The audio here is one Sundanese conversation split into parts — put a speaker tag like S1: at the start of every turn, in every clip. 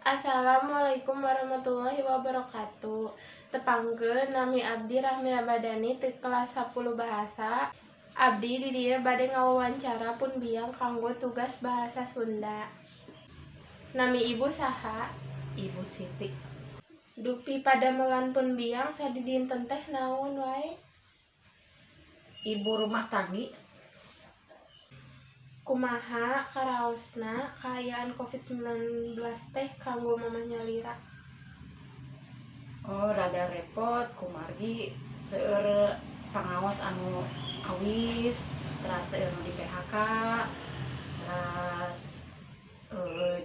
S1: Assalamualaikum warahmatullahi wabarakatuh. Tepangkeun, nami abdi Rahmi Ramadhani ti kelas 10 bahasa. Abdi di dieu bade ngawawancara pun biang kanggo tugas bahasa Sunda. Nami Ibu saha?
S2: Ibu Siti.
S1: Dupi padamelan pun biang sadidinten teh naon wae?
S2: Ibu rumah tanggi.
S1: Kumaha karaosna kaayaan Covid-19 teh kanggo Mamah nyalira?
S2: Oh, rada repot kumargi seueur pangaos anu awis, teras seueur nu di PHK, teras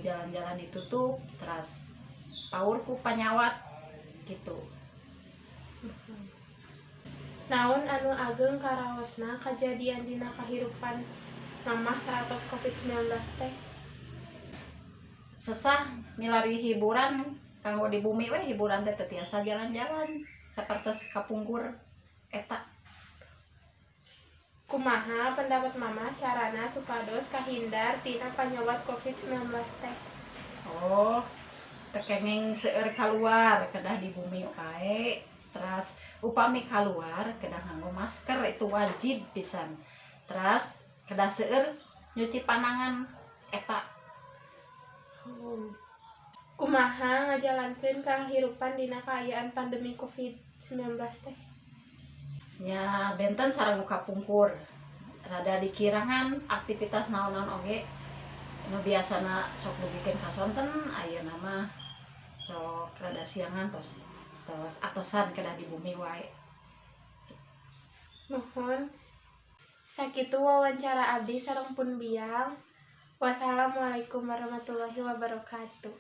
S2: jalan-jalan ditutup, teras paur ku panyawat gitu.
S1: Naon anu ageng karaosna kajadian dina kahirupan Mamah saatos Covid-19 teh?
S2: Sesah milari hiburan kanggo di bumi we, hiburan teh teu tiasa jalan-jalan sapertos kapungkur eta.
S1: Kumaha pendapat Mamah carana supados kahindar tina panyawat Covid-19 teh?
S2: Oh, teu kenging seueur kaluar, kedah di bumi wae. Teras upami kaluar kedah nganggo masker, itu wajib pisan. Teras kedah seueur nyuci panangan eta.
S1: Kumaha ngajalankeun kahirupan dina kaayaan pandemi Covid-19 teh?
S2: Nya benten sareng nu kapungkur, rada dikirangan aktivitas naon-naon oge. Nu biasana sok dugikeun ka sonten, ayeuna mah sok rada siangan, tos tos atosan, kedah di bumi wae.
S1: Nuhun. Sakitu wawancara abdi sareng pun biang. Wassalamualaikum warahmatullahi wabarakatuh.